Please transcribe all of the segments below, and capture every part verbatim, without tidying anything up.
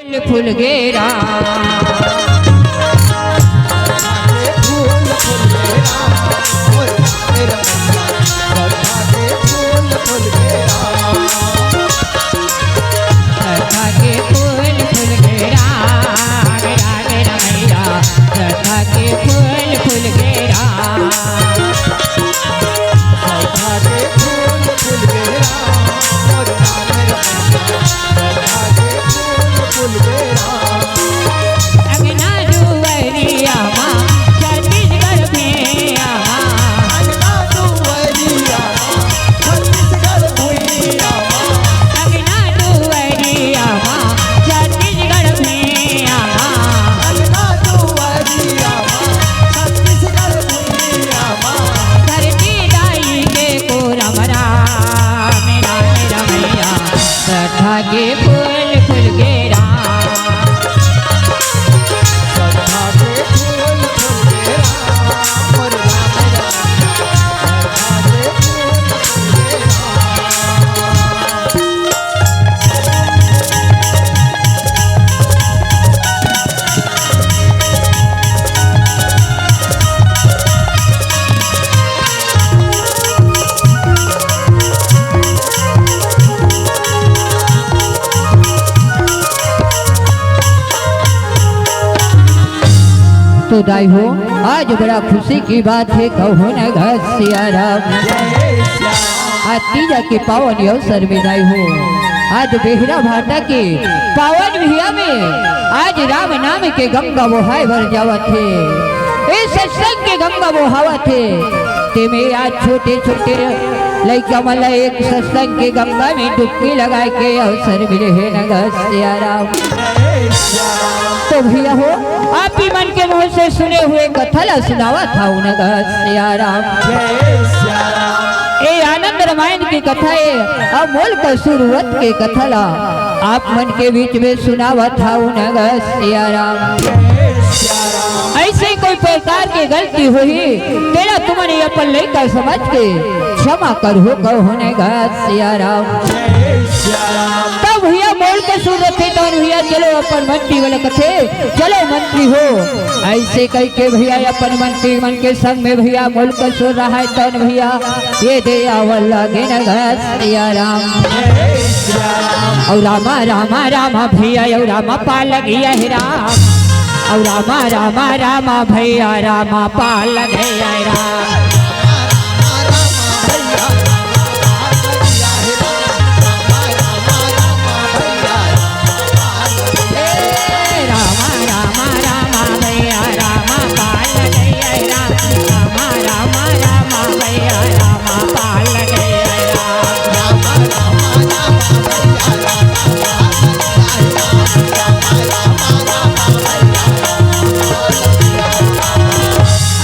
फूल गे राम। श्रद्धा के फूल फूल गे राम, राम रमैया। श्रद्धा के फूल फूल गे राम। श्रद्धा के फूल फूल गे राम, मोर राम रमैया। श्रद्धा के फूल फूल गे राम। अंगना दुआरिया मा, छत्तीसगढ़ भुइयां मा। अंगना दुआरिया मा, छत्तीसगढ़ भुइयां मा। अंगना दुआरिया मा, छत्तीसगढ़ भुइयां मा। अंगना दुआरिया मा, छत्तीसगढ़ भुइयां मा। धरती दाई के कोरम राम, राम रमैया। श्रद्धा के फूल फूल गे राम। श्रद्धा के फूल फूल गे राम, राम रमैया। श्रद्धा के फूल फूल गे राम। तो दाई हो, आज बड़ा खुशी की बात हे, कहो न गा सिया राम। आज तीजा के पावन अवसर में दाई हो, आज बेहरा भाटा के पावन भुइयां में आज राम नाम के गंगा बोहाय बर जावत हे। ए सत्संग के गंगा बोहावत हे, तेमे आज छोटे छोटे लइका मन ला एक सत्संग के गंगा में डुबकी लगाए के अवसर मिले हे न गा सिया राम। तो भैया हो, आप ही मन के मुंह से सुने हुए कथा ला सुनावत हंव न गा सिया राम। ए आनंद रामायण के कथा ए, अउ मोल कसूर वध के कथा ला आप मन के बीच में सुनावत हंव न गा सिया राम। ऐसे कोई प्रकार के गलती होही, तेला तुमन अपन लइका समझ के क्षमा करहू, कहो न गा सिया राम। तब भैया मोल कसूर रथे, तब भैया चलो अपन मंत्री वाला कथे, चलो मंत्री हो। ऐसे कहिके भैया अपन मंत्री मन के संग में भैया मोल कसूर रहाय, तब भैया ये दे आवल लगे न गा सिया राम। अउ रामा रामा रामा भैया, अउ रामा पाल लगिया हे राम। अउ रामा रामा रामा भैया, रामा पाल लगिया हे राम। ए रामा रामा रामा भैया, रामा पाल लगिया हे राम। रामा रामा रामा भैया, रामा पाल लगिया हे राम।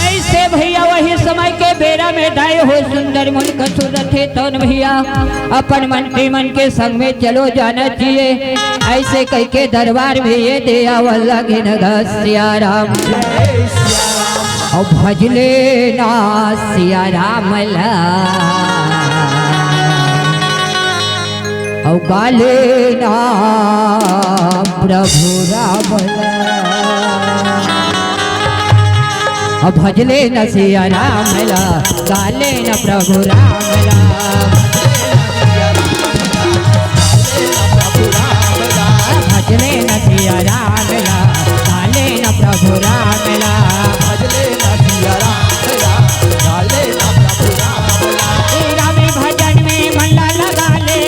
ऐसे भैया वही समय के बेरा में दाई हो सुंदर मोल कसूर रथे, तब भैया अपन मंत्री मन के संग में चलो जाना चाहिए। ऐसे कहिके दरबार में ये दे आवल लगे न गा सिया राम। अउ भजले ना सिया राम ला, अउ गाले ना प्रभु राम ला। अउ भजले न सिया राम ला, गाले न प्रभु राम ला। भजले न सिया राम ला, गाले न प्रभु राम ला। भजले न सिया राम ला, गाले न प्रभु राम ला। ए रामे भजन में मन ला लगा ले,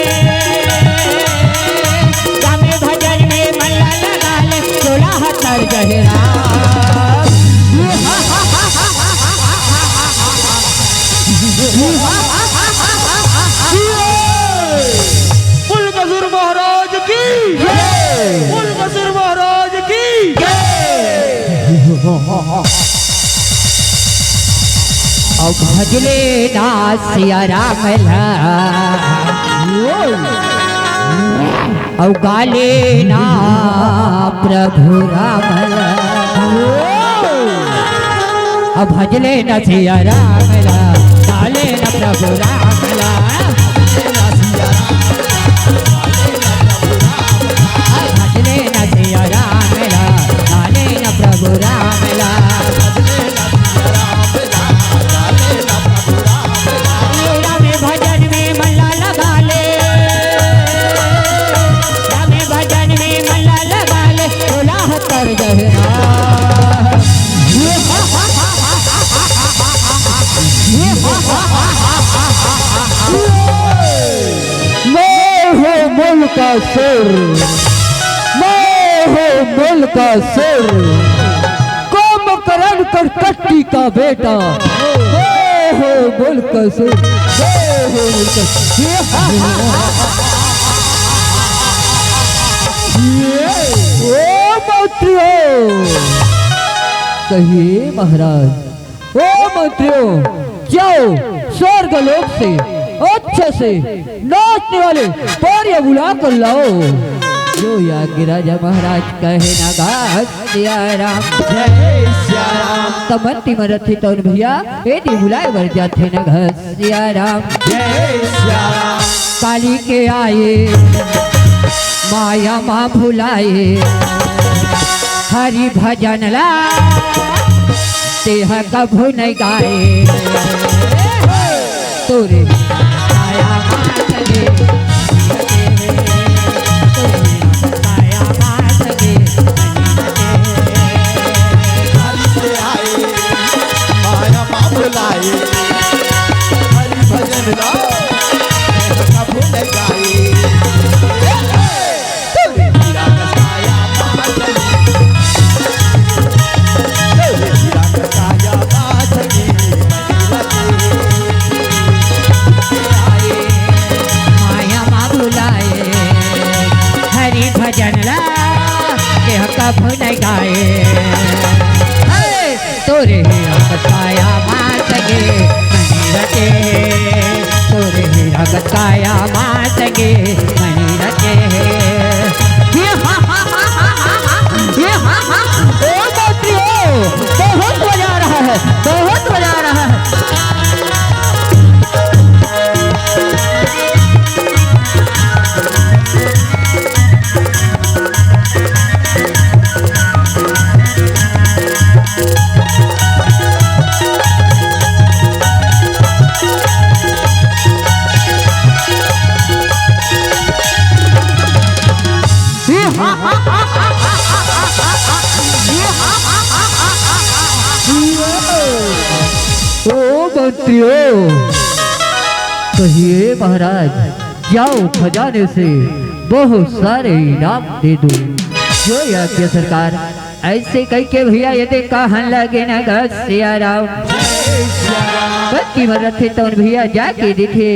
रामे भजन में मन ला लगा ले, टोला हतर गहरा। बोल कसूर महाराज की जय। बोल कसूर महाराज की जय। अउ भजले ना सिया राम ला, अउ गाले ना प्रभु राम ला। अउ भजले न सिया राम ला, गाले न प्रभु राम ला। अउ भजले न सिया सुर, मैं हूँ मुल्कासुर, कुंभकर्ण कठकट्टी का बेटा। मैं हूँ मुल्कासुर, मैं हूँ मुल्कासुर। ये, ओ मंत्रियों, कहिए महाराज। ओ मंत्रियों, जाओ स्वर्ग लोक से अच्छे से नाचने वाले परिया बुला कर लाओ। जो याद राजा महाराज कहे ना गा सिया राम। जय सिया राम। त मंत्री मन रथे तौन भैया, ए दी बुलाए बर जाथे ना गा सिया राम। जय सिया राम। काली के आए, माया मा भुलाए, हरि भजन ला तेह कभू नहीं गाए। तोरे काया मात गे, तोरे काया मात गे। काली के आए, माया मा भुलाए, हरि भजन ला कभू नहीं गाए। माया मा भुलाए, हरि भजन ला, तेह कभू नहीं गाए। हे! तोरे ही रंग काया मात गे मनी रचे, तोरे ही रंग काया मात गे मनी रचे। ये हा हा हा हा हा हा, ये हा हा। ओ मंत्रियों, बहुत मजा आ रहा है, बहुत मजा आ रहा है। ओ मंत्रियों, कहिए महाराज, जाओ खजाने से बहुत सारे इनाम दे दो। जो आज्ञा सरकार। ऐसे कहिके भैया ये दे कहन लगे न गा सिया राम। बत्ती भर रथे तौन भैया जाके देखे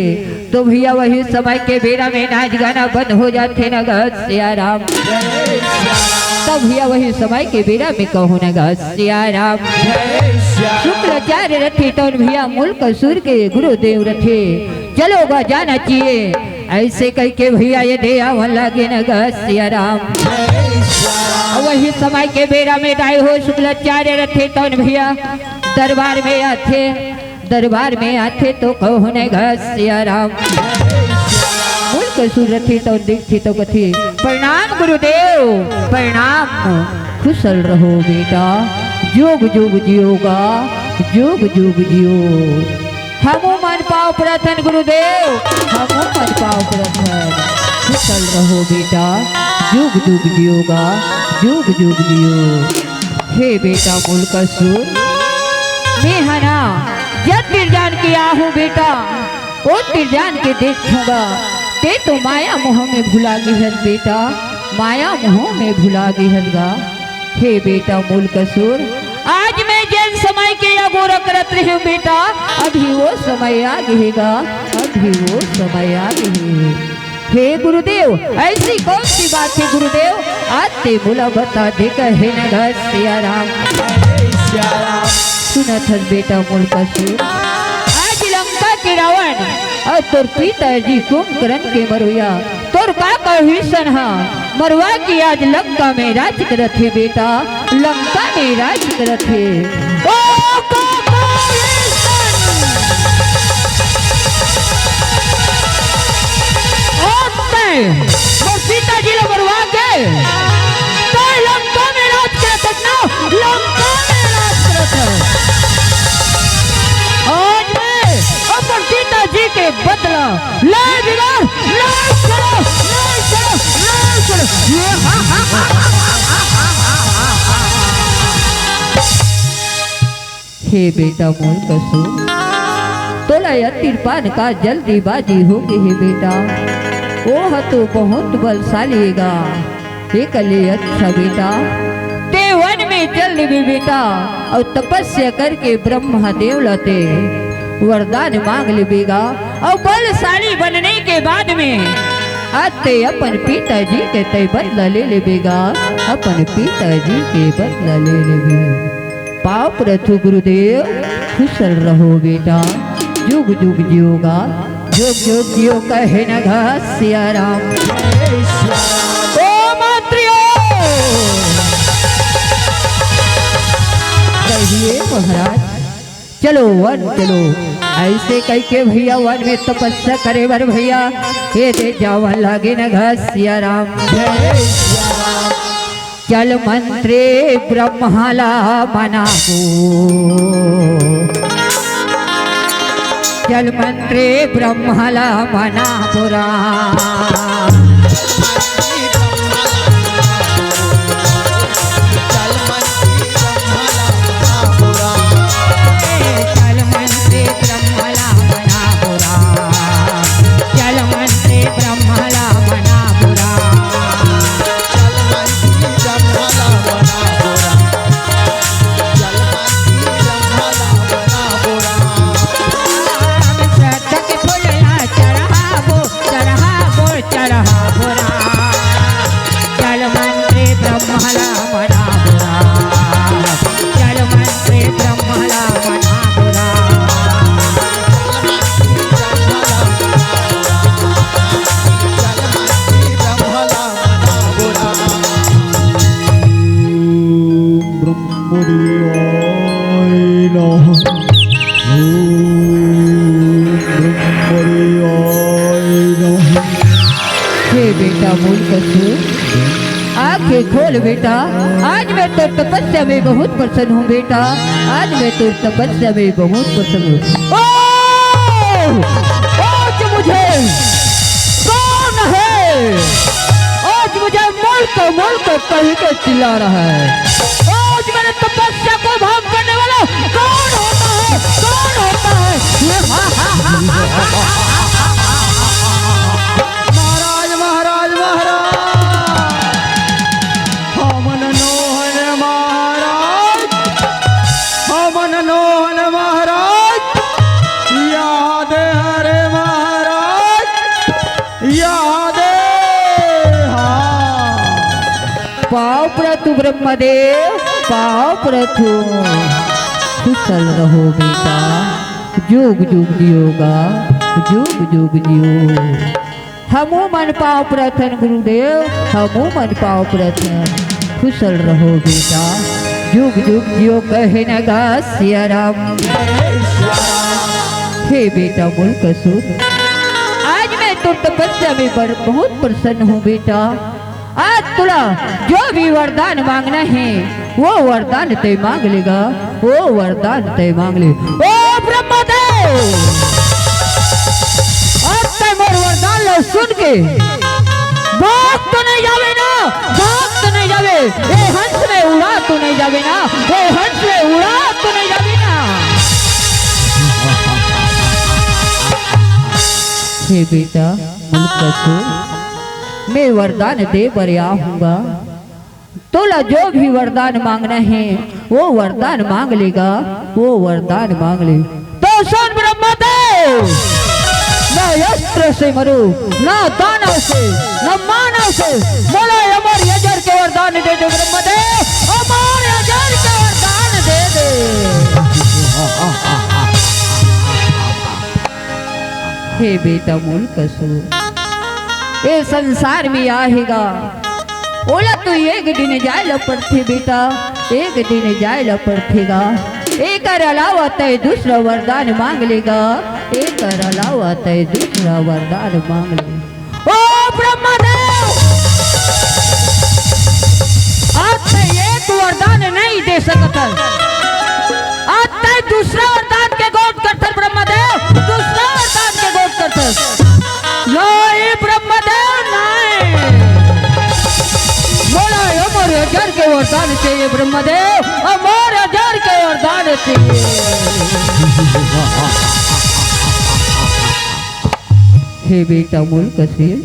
तो भैया वही समय के बेरा में नाच गाना बंद हो जाथे न गा सिया राम। तब भैया वही समय के बेरा में कहूँ न गा सिया राम। शुक्लाचार्य रथे तौन भैया मुल्कासुर के गुरुदेव रथे। चलो गा जाना चाहिए। ऐसे कहिके भैया ये दे आवन लागे न गा सिया राम। वही समय के बेरा में दाई हो शुक्लाचार्य रथे तौन भैया दरबार में आथे, दरबार में आथे तो कहूँ न गा सिया राम। मुल्कासुर रथे तौन देखथे तो कथे, "प्रणाम गुरुदेव, प्रणाम, कुशल रहो बेटा, जुग जुग जियो गा, जुग जुग जियो।" हमू मन पाँव परथन गुरुदेव, हमू मन पाँव परथन। कुशल रहो बेटा, जुग जुग जियो गा, जुग जुग जियो। हे बेटा मुल्कासुर, मैं हना जब तिर जान के आहूँ बेटा, ओ तिर जान के देखूँगा, ते तो माया मोह में भुला गे हस बेटा, माया मोह में भुला गे हस गा। हे बेटा मुल्कासुर, आज मैं जेन समय के अगोरा करत रहेंव बेटा, अभी वो समय आ गे हे गा, अभी वो समय आ गे हे। हे गुरुदेव, ऐसी कौन सी बात है गुरुदेव, आज ते मोला बता दे कहे न गा सिया राम। सुनत हस बेटा मुल्कासुर, आज लंका के रावण अउ तोर पिताजी कुंभकर्ण के मरोया तोर काका विभीषण ह मरवा के आज लंका में राज करत हे बेटा, लंका में राज करत हे। ओ काका विभीषण! ओ तैं मोर पिताजी ला मरवा के तैं लंका में राज करत हस ना, लंका में राज करत हस। आज मैं अपन पिताजी के बदला ले बिना, ले चलो, ले चलो, ले चलो। हे बेटा मुल्कासुर, तोला अतिरपान का जल्दीबाजी हो गे हे बेटा। ओह तो बहुत बलशाली हे गा। एकर ले अच्छा बेटा, तें वन में चल देबे बेटा, अउ तपस्या करके ब्रह्मा देव ला तें वरदान मांग लेबे गा, अउ बलशाली बनने के बाद में आज तें अपन पिताजी के तें बदला ले लेबे गा, अपन पिताजी के बदला ले लेबे। पाँव परथों गुरुदेव, कुशल रहो बेटा, जुग जुग जियो गा, जुग जुग जियो कहे न घासिया राम। ओ मंत्रियों, कहिए महाराज, चलो वन चलो। ऐसे कहिके भैया वन में तपस्या करे बर भैया, ये दे जावन लागे न घासिया राम। चल मंत्री ब्रह्मा ला मनाबो, चल मंत्री ब्रह्मा ला मनाबो राम। चल मंत्री ब्रह्मा ला मनाबो राम। चल मंत्री ब्रह्मा ला मनाबो राम। श्रद्धा के फूल ला चढ़ाबो, चढ़ाबो, चढ़ाबो राम। चल मंत्री ब्रह्मा ला मनाबो राम। चल मंत्री ब्रह्मा ला मनाबो राम। ओम ब्रह्मदेवाय नमः। ओम ब्रह्मदेवाय नमः। हे बेटा मूल कसूर, आंखें खोल बेटा, आज मैं तोर तपस्या में बहुत प्रसन्न हूँ बेटा, आज मैं तोर तपस्या में बहुत प्रसन्न हूँ। ओ! आज मुझे कौन है? आज मुझे मूल का मूल का कह के चिल्ला रहा है। आज मेरे तपस्या को भंग करने वाला कौन होता है? कौन होता है? महाराज, महाराज, महाराज, हमन नोहन महाराज, हमन नोहन महाराज, याद हरे महाराज, याद। हाँ। पाँव परथों ब्रह्मदेव, पाँव परथों। कुशल रहो बेटा, जुग जुग जियो गा, जुग जुग जियो। हमू मन पाँव परथन गुरुदेव, हमू मन पाँव परथन। कुशल रहो बेटा, जुग जुग जियो कहे न गा सिया राम। हे बेटा मूल कसूर, आज मैं तो तपस्या में बर-, बहुत प्रसन्न हूँ बेटा। आज तोला जो भी वरदान मांगना हे, वो वरदान तें मांग ले गा, वो वरदान तें मांग ले। ओ ब्रह्मदेव, आज तें मोर वरदान ला सुन के भाग तो नहीं जाबे ना, भाग तो नहीं जाबे, ए हंस में उड़ा तो नहीं जाबे ना, ए हंस में उड़ा तो नहीं जाबे ना। हे बेटा, मूल कसूर, मैं वरदान दे बर आए हूँ गा। तोला जो भी वरदान मांगना हे, वो वरदान मांग ले गा, वो वरदान मांग ले। तो सुन ब्रह्मदेव, ना अस्त्र से मरूं, ना दानव से, ना मानव से, मोला अमर अजर के वरदान दे दे ब्रह्मदेव, अमर अजर के वरदान दे दे। हे बेटा मूल कसूर, ए संसार में आए हे गा, ओला तो एक दिन जाए ला पड़थे बेटा, एक दिन जाए ला पड़थे गा। एकर अलावा तें दूसरा वरदान मांग ले गा, एकर अलावा तें दूसरा वरदान मांग ले। ओ ब्रह्मदेव, आज तें एक वरदान नहीं दे सकत हस, आज तें दूसरा वरदान के गोठ करथस ब्रह्मदेव, दूसरा वरदान के गोठ करथस। नहीं ब्रह्मदेव, नहीं। मोला अमर अजर के वरदान चाहिए ब्रह्मदेव, अमर अजर के वरदान चाहिए। हे बेटा मोर कसूर,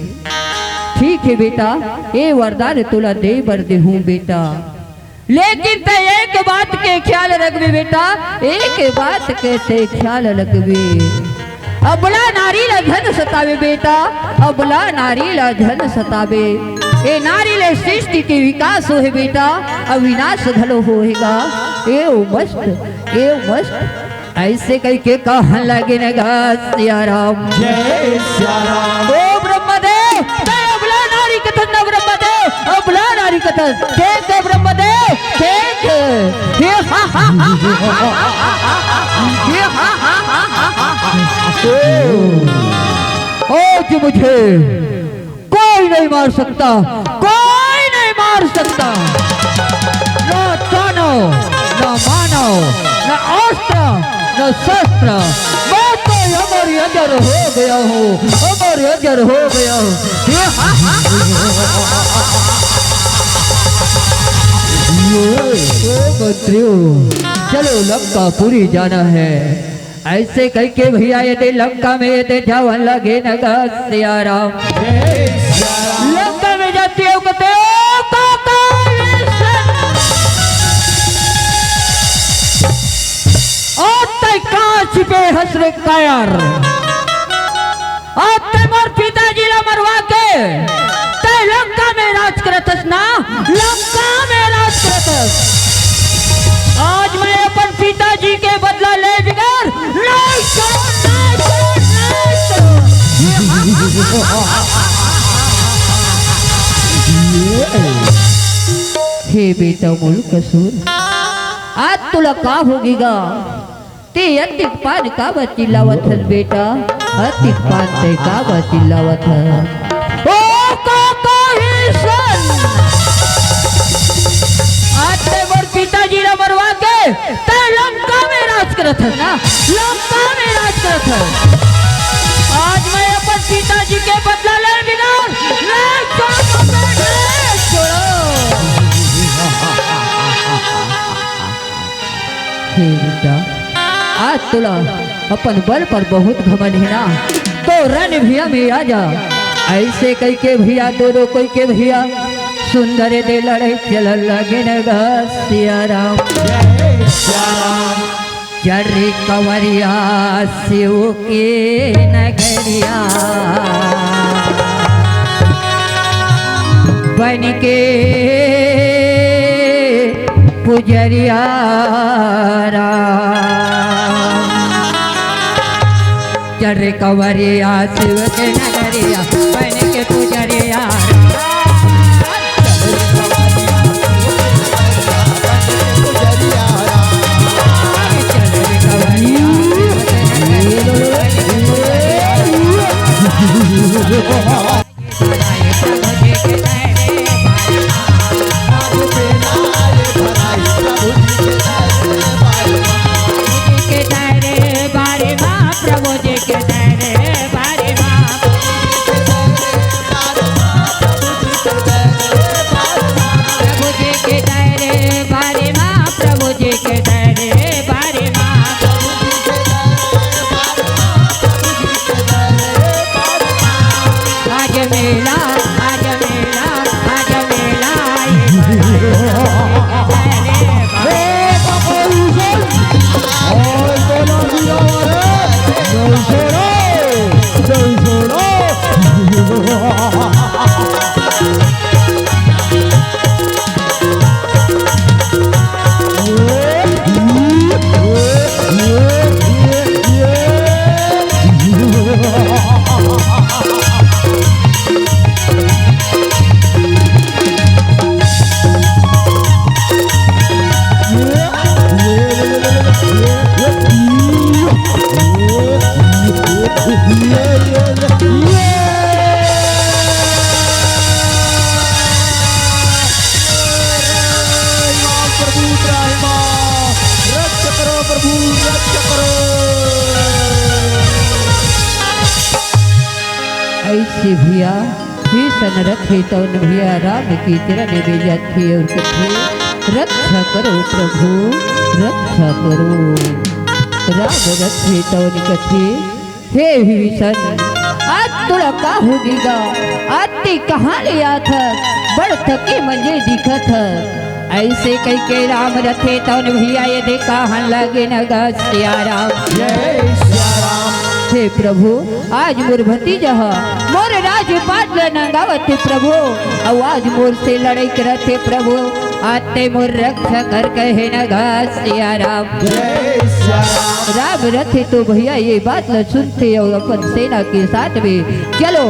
ठीक हे बेटा, ए वरदान तोला दे बर देहूं बेटा, लेकिन तैं एक बात के ख्याल रखबे बेटा, एक बात के तैं ख्याल रखबे। अबला नारी ला झन सताबे बेटा, अबला नारी ला झन सताबे। ए नारी ले सृष्टि के विकास होहे बेटा, अउ विनाश घलो होहे गा। ए ओ मस्त, ए ओ मस्त। अइसे कहिके कहन लगिन गा सिया राम। जय सिया राम। ओ ब्रह्मदेव, तैं अबला नारी कथस न ब्रह्मदेव, अबला नारी कथस। देख ब्रह्मदेव, देख। ये हा हा हा हा। ये हा हा हा। आज मुझे कोई नहीं मार सकता, कोई नहीं मार सकता। ना दानव, ना मानव, ना अस्त्र, ना शस्त्र। मैं तो अमर अजर हो गया हूँ, अमर अजर हो गया हूँ। ओ मंत्रियों, चलो लंकापुरी जाना है। अइसे कहिके भइया एदे लंका में एदे जावन लगिन गा सिया राम। लंका में जाथे अउ कथे, "ओ काका, ओ तैं कहाँ छिपे हस रे कायर?" आज तैं मोर पिताजी ला मरवा के तैं लंका में राज करत हस ना, लंका में राज करत हस। आज मैं अपन पिताजी के बदला ले बिगर नहीं छोड़ो, नहीं छोड़ो, नहीं छोड़ो। हे बेटा मोर कसूर, आज तोला का होगे गा? तैं अतिक पान काबर चिल्लावत हस बेटा? अतिक पान तैं काबर चिल्लावत हस? ओ काका, हे सुन। आज तैं मोर पिताजी ला मरवा के तैं लंका में राज करत हस ना? लंका में राज करत हस। आज मैं अपन पिताजी के बदला ले बिना नहीं छोड़ो, नहीं छोड़ो। हे बेटा, आज तोला अपन बल पर बहुत घमंड हे ना, तो रण भुइयां में आ जा। अइसे कहिके भइया दोनों कोई के भइया सुंदर दे लड़े चलन लगिन गा सिया राम। चल रे कंवरिया शिव के नगरिया बन के पुजरिया राम। चल रे कंवरिया शिव के नगरिया बन के पुजरिया राम। अइसे भइया, भीषण रथे तौन भइया राम के चरण में जाथे अउ कथे, "रक्षा करो प्रभु, रक्षा करो।" राम रथे तौन कथे, "हे भीषण, आज तोला का होगे गा? आज ते कहाँ ले आत हस? बड़ थके मंजे दिखत हस। अइसे कहिके राम रथे तौन भइया ये दे कहन लगे न गा सिया राम। जय सिया राम। हे प्रभु, आज मोर भतीजा ह मोर राजपाट ल नंगावत हे प्रभु, अउ आज मोर से लड़ई करत हे प्रभु, आज ते मोर रक्षा कर कहे न गा सिया राम। जय सिया राम। राम रथे तो भइया ये बात ल सुनथे अउ अपन सेना के साथ में चलो,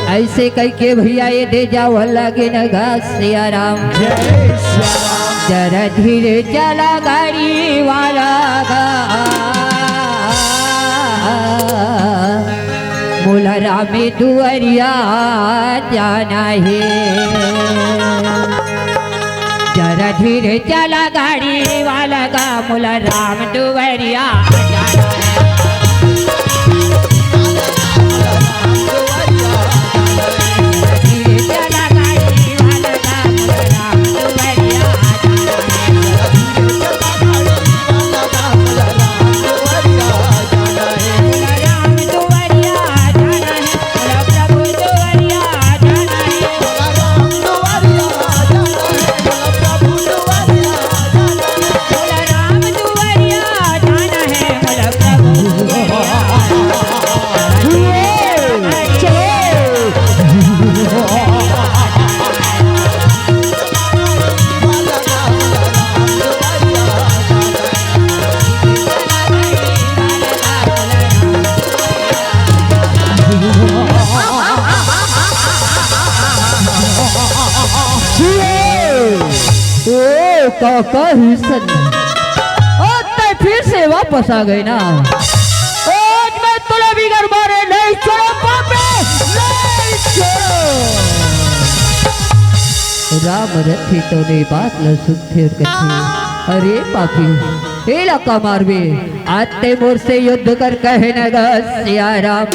अइसे कहिके भइया ये दे जावल लगे न गा सिया राम। जय सिया राम। जरा धीरे चला गाड़ी वाला गा, मोला राम दुआरिया जाना हे। जरा धीरे चला गाड़ी वाला गा, मोला राम दुआरिया जाना हे। ओ, का, का ही सन। ओ, तैं फिर से वापस आ गे ना। आज मैं तोला बिगर मारे नहीं छोड़ों पापी, नहीं छोड़ों। राम रथे तौन ए बात ल सुनथे अउ कथे, अरे पापी, एला का मारबे? आज तैं मोर से युद्ध कर कहे न गा सिया राम।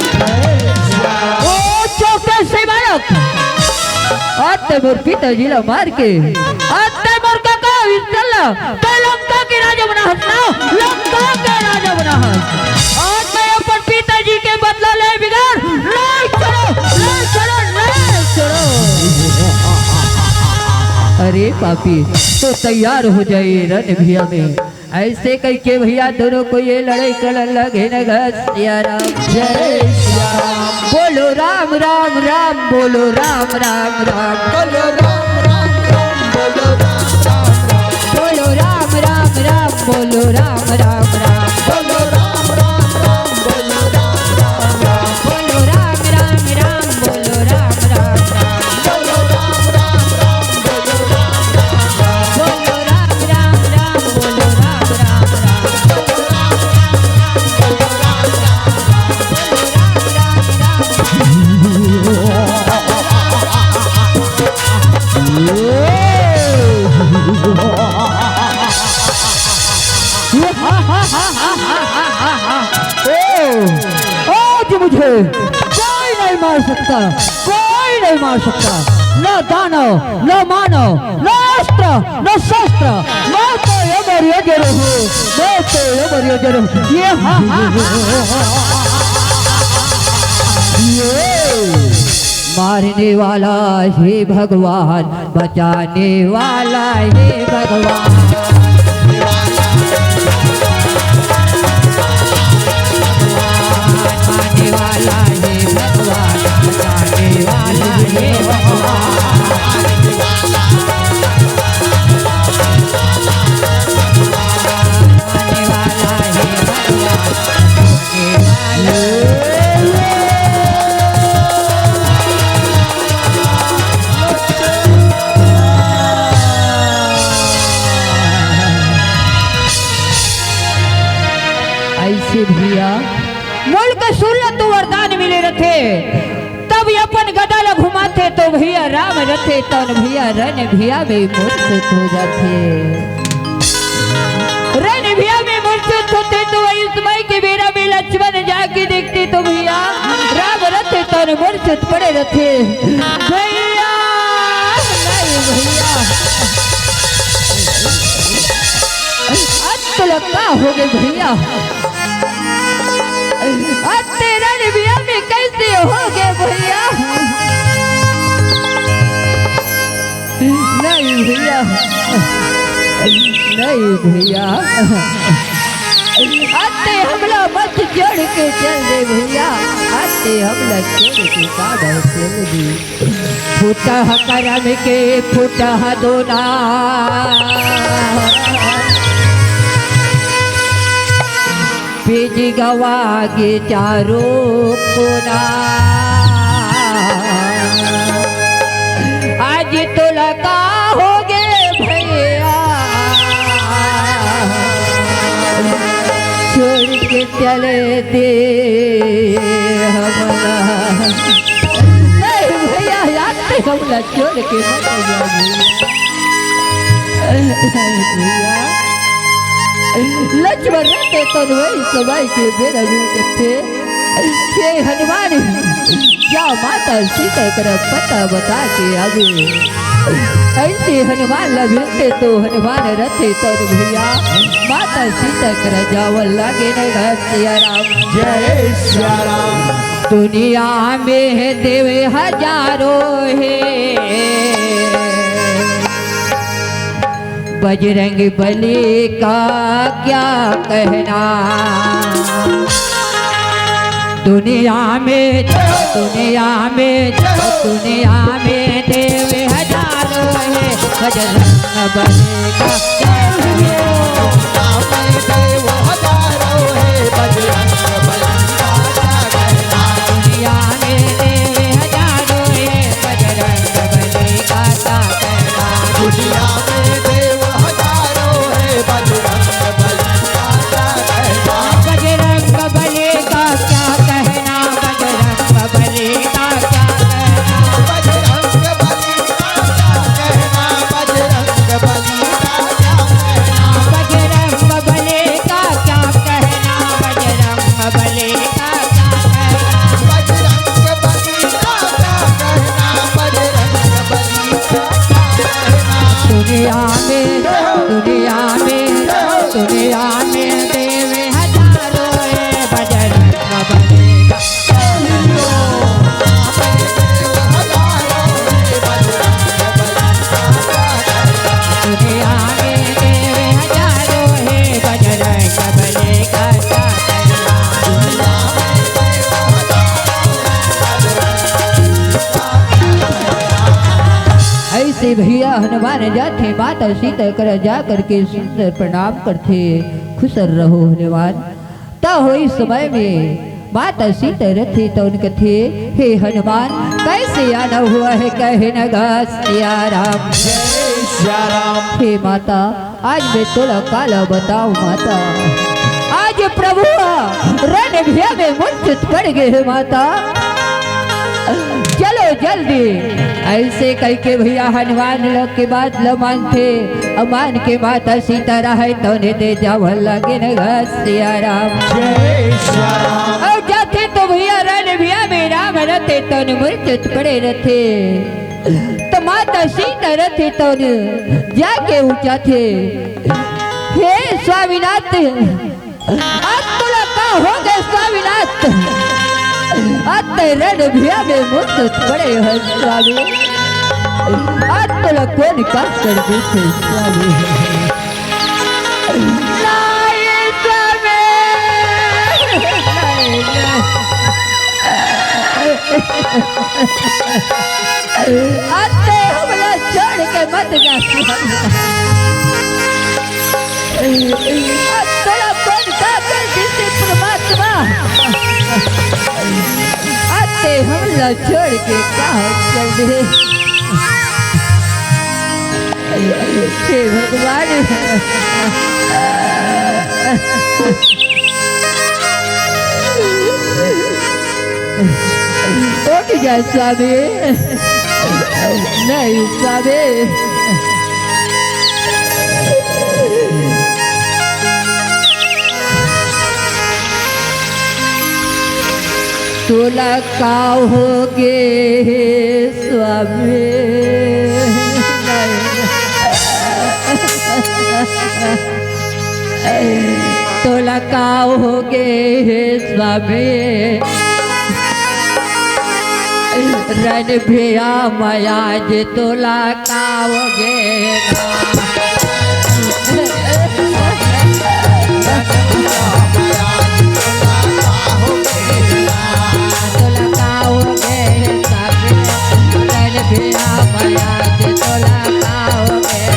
ओ चौकस बालक, आज तैं मोर पिताजी ला मार के, आज तैं मोर कका विभीषण ला, तैं लंका के राजा बना हस ना, लंका के राजा बना हस। आज मैं अपन पिताजी के बदला ले बिगर नहीं छोड़ों, नहीं छोड़ों, नहीं छोड़ों। अरे पापी, तो तैयार हो जाए रण भूमि में। अइसे कहिके भइया दोनों कोई ये लड़ई करन लगे न गा सिया राम। जय सिया राम। बोलो राम राम राम, बोलो राम राम राम। बोलो राम राम राम, बोलो राम राम राम। बोलो राम राम राम, बोलो राम राम राम। बोलो राम राम राम, बोलो राम राम राम। बोलो राम राम राम, बोलो राम राम राम। बोलो राम राम राम, बोलो राम राम राम। बोलो राम राम राम, बोलो राम राम राम। बोलो राम राम राम, बोलो राम राम राम। बोलो राम राम राम, बोलो राम राम राम। ओ, आज मुझे कोई नहीं मार सकता, कोई नहीं मार सकता, न दानव, न मानव, न अस्त्र, न शस्त्र। मैं तो अमर योद्धा हूँ, मैं तो अमर योद्धा हूँ। ये हा, हा, हा, हा, हा, हा। ये मारने वाला हे भगवान, बचाने वाला हे भगवान। बचाने वाला हे भगवान, बचाने वाला हे भगवान। बचाने वाला हे भगवान। अइसे भइया, मोला के सुन ल, तो वरदान मिले रथे, तब अपन गदा ल घुमाथे, तो भइया राम रथे, तौन भइया रण भूमि में मूर्छित हो जाथे। रण भूमि में मूर्छित होथे तो वही समय के बेरा में लक्ष्मण जाके देखथे तो भइया राम रथे तौन मूर्छित पड़े रथे। भइया, नहीं भइया, अत लगता हो गए भइया। अत रण भूमि में कइसे होगे भइया? नहीं भइया, नहीं भइया, अत्ते हमला मत छोड़ के चल दे भइया, अत्ते हमला छोड़ के काबर चल दे। फूटह करम के फूटह दोना, बीज गवा गे चारो कोना। आज तोला का होगे भइया, छोड़ के चले दे हमला। नहीं भइया, यार, हमला छोड़ के मत जा भइया। लक्ष्मण रहते तो वही समय के बेरा में कहते, हे हनुमान, जा माता सीता करा पता बता के आवे। अइसे हनुमान ला मिलते तो हनुमान रहते तो भइया, माता सीता करा जावल लागे न घर सिया राम। जय सिया राम। दुनिया में देवे हजारों हे, बजरंग बली का क्या कहना। दुनिया में, दुनिया में, दुनिया में देवे हजारों हे, बजरंग बली का क्या कहना। दुनिया में देवे हजारों हे, बजरंग बली का क्या कहना। दुनिया में देव हजारों है, बजरंग बली का क्या कहना। बजरंग बली का क्या कहना, बजरंग बली का क्या कहना। बजरंग बली का क्या कहना, बजरंग बली का क्या कहना। बजरंग बली का क्या कहना, बजरंग बली का क्या कहना। बजरंग बली का क्या कहना, बजरंग बली का क्या कहना। दुनिया में, दुनिया में, दुनिया में देवे हजारों हे, बजरंग बली का क्या कहना। दुनिया में देवे हजारों हे, बजरंग बली का क्या कहना। अइसे भइया हनुमान जाथे माता सीता करा जा करके सुंदर प्रणाम करथे। खुश रहो हनुमान। त होई समय में माता सीता रथे त उन कथे, हे हनुमान, कइसे आना हुआ है कहे न गा सिया राम। जय सिया राम। हे माता, आज मैं तोला काला बताऊं माता, आज प्रभु रण भैया में मूर्छित पड़ गए हे माता। चलो जल्दी। अइसे कहिके भइया हनुमान ल के बात ल मानथे, अउ मान के माता सीता रहय तौने दे जावल लागे न गा सिया राम। जय सिया राम। अउ जाथे तो भइया रण भैया में राम रथे तौने मूर्छित पड़े रथे। त माता सीता रथे तौने जाके ऊंचाथे, हे स्वामीनाथ, आज तोला का होगे स्वामीनाथ? आज ते रण भैया में मूर्छित पड़े हे स्वामी। आज तोला कोन का कर देथे स्वामी? नहीं स्वामी, नहीं, नहीं। आज ते हमला छोड़ के मत जा स्वामी। आज तोला कोन का कर देथे परमात्मा? आज ते हमला छोड़ के कहां चल दे? हे भगवान, उठ जा स्वामी। नहीं स्वामी। तोला का होगे हे स्वामी? तोला का होगे हे स्वामी? रणभैया मया जे तोला का होगे ना। तोला का होगे साबे, रणभैया मया जे तोला का होगे।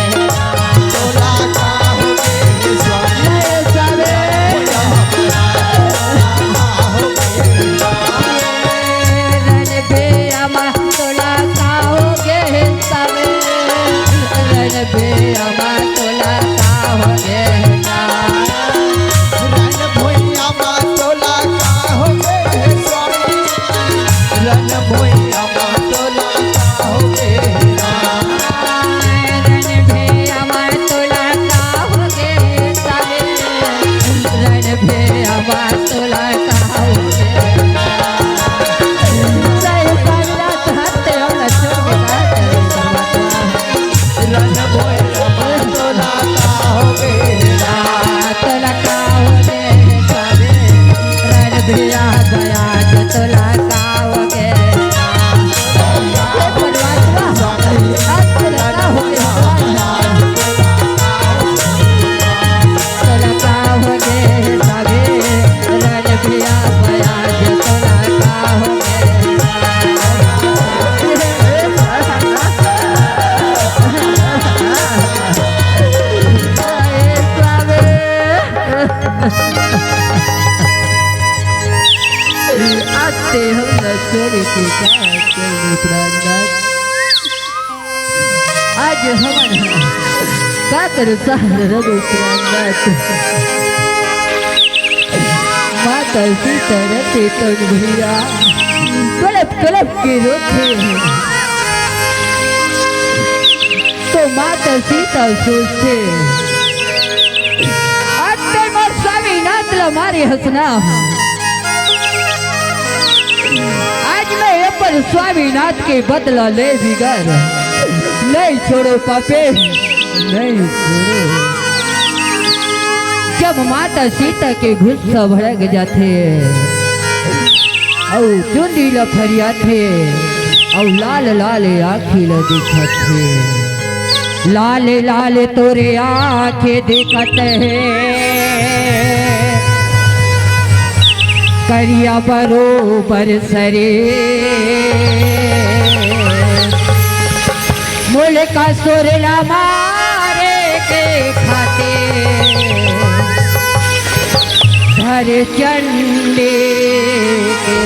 आते हम न करे के का करबो प्राणनाथ। आज हमन का कर सहर रबो प्राणनाथ। माता सीता रथे तन भैया तड़प तड़प के रोथे। तो माता सीता सोचथे, "अब ते मोर स्वामीनाथ ला मारे हस ना। आज मैं अपन स्वामीनाथ के बदला ले बिगर नहीं छोड़ो पापे, नहीं छोड़ो।" जब माता सीता के गुस्सा भड़क जाथे, अउ चुंदी ल फरियाथे, अउ लाल लाल आँखी ल दिखाथे। लाल लाल तोरे आँखी दिखत हे, करिया बरोबर सरे। मोल का सुर ला मारे के खातिर धर चंडी के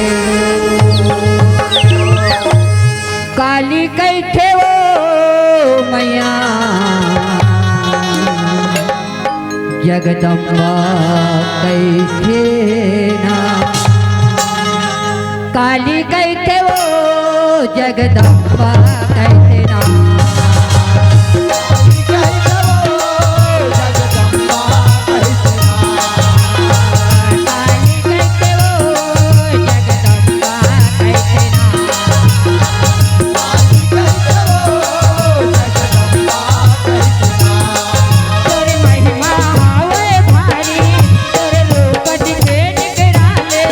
काली कहिथे ओ मैया, जगदम्बा कहिथे ना। काली कहिथे ओ जगदम्बा कहिथे ना। काली कहिथे ओ जगदम्बा कहिथे ना। तोर महिमा हावय भारी, तोर रूप दिखे निकराले।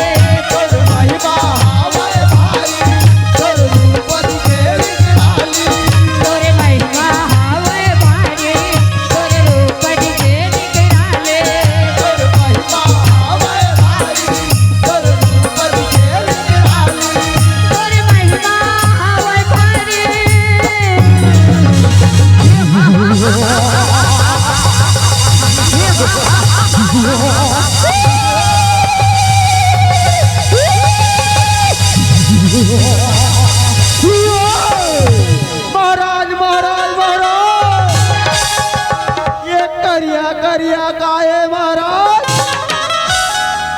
तोर महिमा हावय भारी, तोर रूप दिखे निकराले। तोर महिमा हावय भारी, तोर रूप दिखे निकराले। तोर महिमा हावय भारी, तोर रूप दिखे निकराले। तोर महिमा हावय भारी। महाराज, महाराज, महाराज, ये करिया, करिया काय हे महाराज?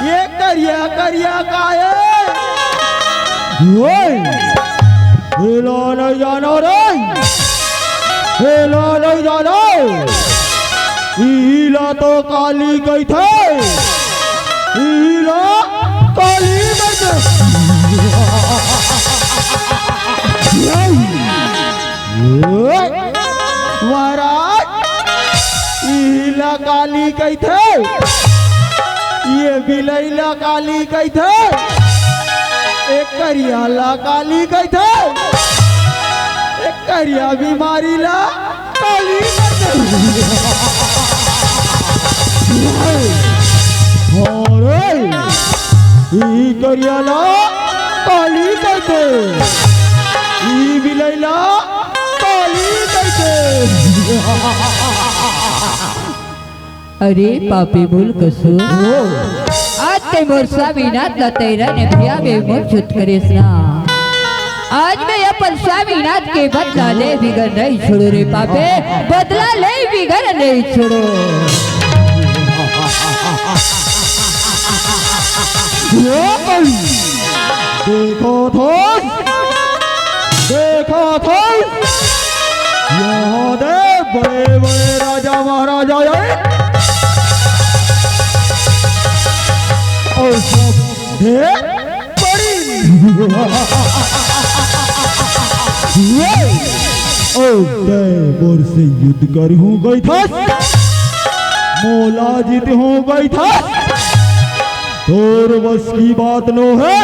ये करिया, करिया काय हे? ओए, एला नहीं जानो रे, एला नहीं जानो। इला तो काली कहिथे, इला काली कहिथे। ओए, महाराज, इला काली कहिथे, ये बिलई ला काली कहिथे। एक करिया ला काली कहिथे, एक करिया बीमारी ला काली कहिथे। अरे, ई करिया ला काली कहिथे, ई बिलई ला काली कहिथे। अरे पापी मूल कसूर, आज ते मोर स्वामीनाथ ला तैरा ने भिया में मोर चुत करेस ना। आज मैं अपन स्वामीनाथ के बदला ले बिगर नहीं छोड़ो रे पापे, बदला ले बिगर नहीं छोड़ो। देखो तो, देखो तो, यहाँ दे बड़े बड़े राजा महाराजा आए और सब दे पड़ी। ओ, तै मोर से युद्ध करहूं कहिथस, मोला जीतहूं कहिथस, तोर बस की बात नो है,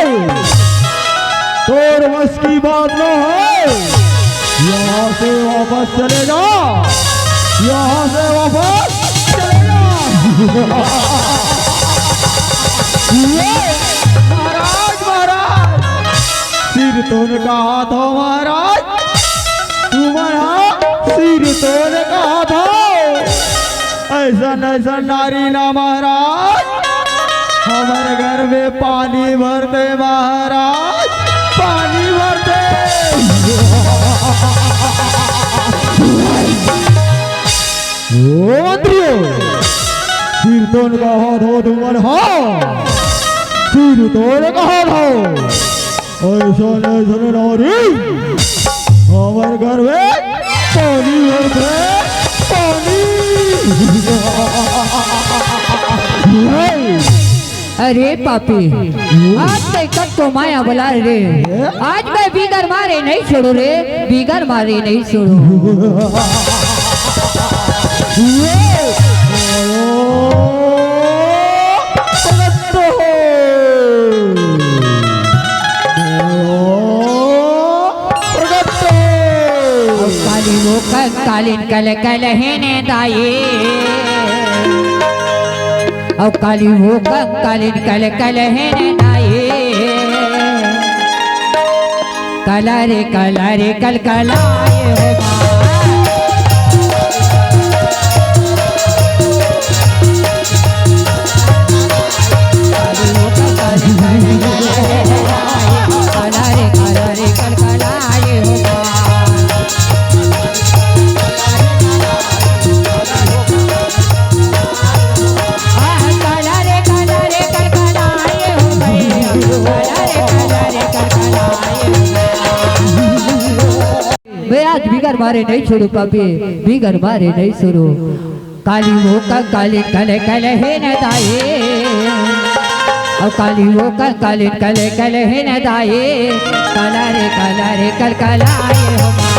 तोर बस की बात नो है। यहाँ से वापस चले जा, यहाँ से वापस चले जा। ये महाराज, महाराज, सिर तोन कहाथों महाराज, तुमन हा सिर तोन कहाथों। ऐसन ऐसन नारी ना महाराज, हमर घर में पानी भरथे महाराज, पानी भरथे। ओ मंत्रियों, सिर तोन कहाथों तुमन हा, सिर तोन कहाथों। ऐसन ऐसन नारी हमर घर में पानी भरथे, पानी। अरे पापी, आज तै कतको माया बला रे, आज मैं बिगर मारे नहीं छोड़ो रे, बिगर मारे नहीं छोड़ो। प्रगट हो। काली वो कंकालिन कल कल हेने दाई, अब काली वो कंकालिन कल कल हेने दाई। कला रे कला रे कल कलाए हो माँ। बे आज बिगर मारे नहीं छोड़ो पापी, बिगर मारे नहीं छोड़ो। काली वो कंकालिन कल कल हेने दाई, अब काली वो कंकालिन कल कल हेने दाई। कला रे कला रे कल कलाए हो माँ।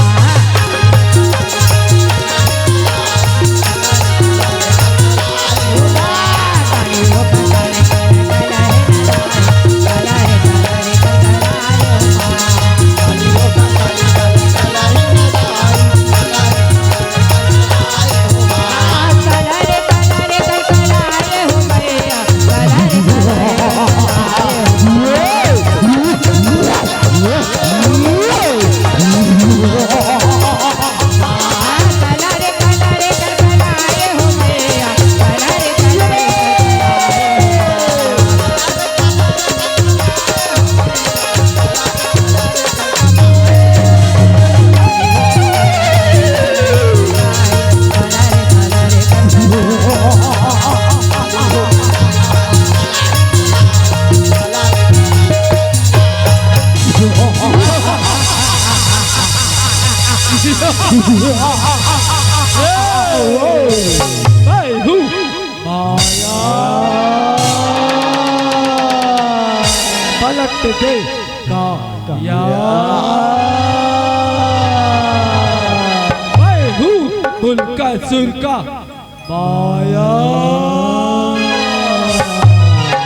पलट दे का या। मैं हूँ उनका सुर का माया।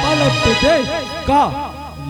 पलट दे का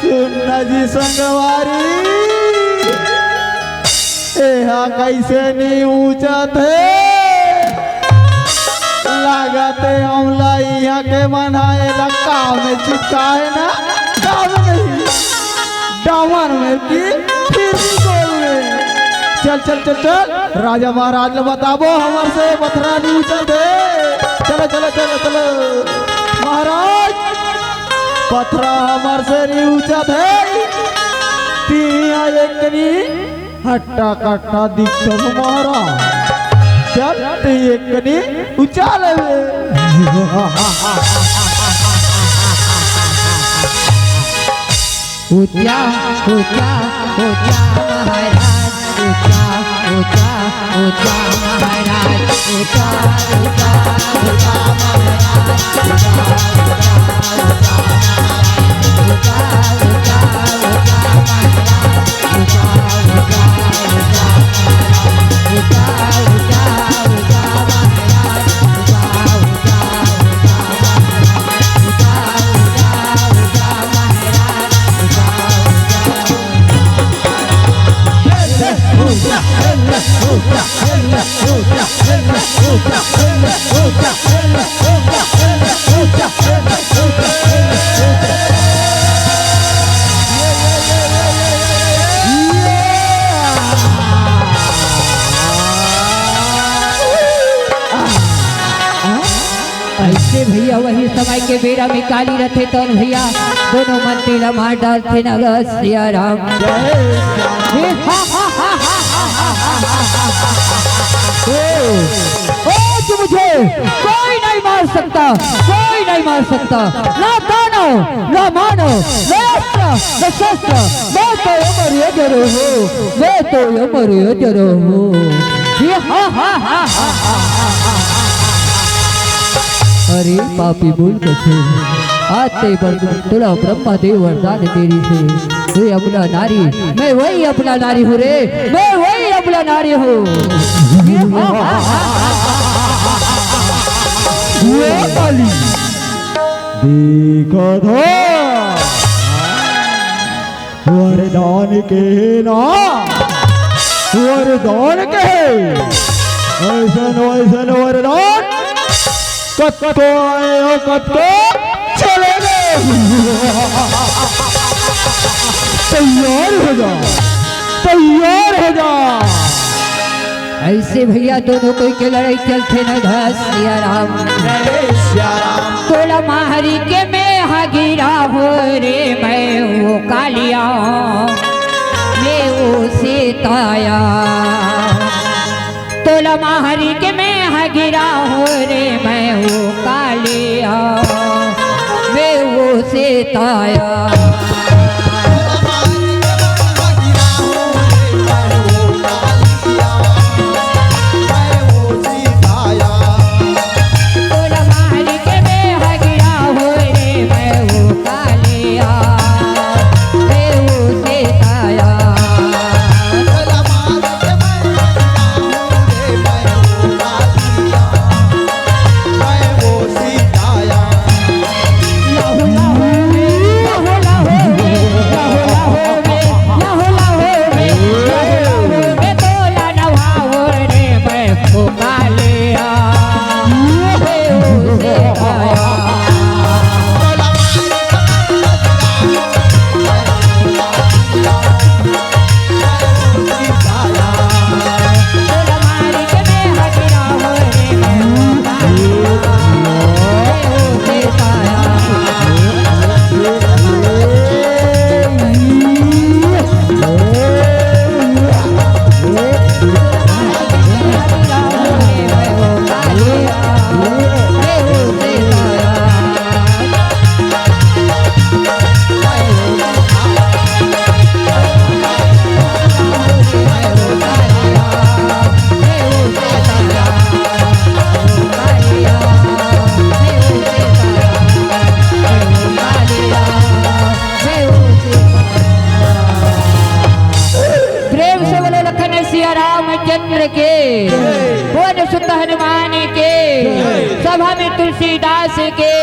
सुन न जी संगवारी, एहा कइसे नी ऊँचत हे? लागत हे हमला इहाँ के मन ह एला काव में चिपकाए ना, काव में नहीं, डामर में कि फिर भी गोल में। चल, चल, चल, चल, राजा महाराज ल बताबो, हमर से पथरा नी ऊँचत हे। चलो, चलो, चलो, चलो, महाराज, पथरा हमर से नी ऊँचत हे। तिहाँ एकनी हट्टा कट्टा दिखत हो महाराज। चल, ते एकनी उछाल ले। ऊंचा, ऊंचा, ऊंचा महाराज, ऊंचा, ऊंचा, ऊंचा महाराज, ऊंचा, ऊंचा, ऊंचा महाराज, ऊंचा, ऊंचा, ऊंचा महाराज, ऊंचा, ऊंचा, ऊंचा महाराज। अइसे भैया, वही समय के बेरा में काली रथे, तौन भैया दोनों मंत्री ला मार डालथे न ग सिया राम। जय श्याम। हे हा हा हा हा हा हा हा हा। ओ, आज मुझे कोई नहीं मार सकता, कोई नहीं मार सकता, ना दानव, ना मानव, ना अस्त्र, ना शस्त्र, मैं तो अमर अजर हूँ, मैं तो अमर अजर हूँ। ये हा हा हा हा हा हा हा। अरे पापी मूल कछु, आज ते बर तोला ब्रह्मा देव वरदान दे रहिसे। हे अबला नारी, मैं वही अबला नारी हूँ रे, मैं वही अबला नारी हूँ। ये काली, देखा था वरदान के ना, वरदान के ऐसन वैसन वरदान कतको आए और कतको चले गए। तैयार हो जा, तैयार हो जा। ऐसे भैया दोनों कोई के लड़ाई चलथे न घास सिया राम। तोला मारी के मैं हा गिरा हो रे, मैं वो कालिया, मैं वो सीताया। तोला मारी के मैं हा गिरा हो रे, मैं वो कालिया, मैं वो सीताया। प्रेम से बोलो लखन सिया रामचंद्र के, पवन सुत हनुमान के, सभा में तुलसीदास के,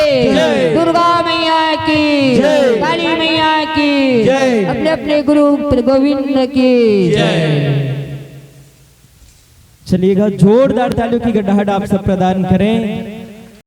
दुर्गा मैया की, काली मैया की, अपने अपने गुरु गोविंद की। चलिएगा, जोरदार तालियों की गड़गड़ाहट आप सब प्रदान करें।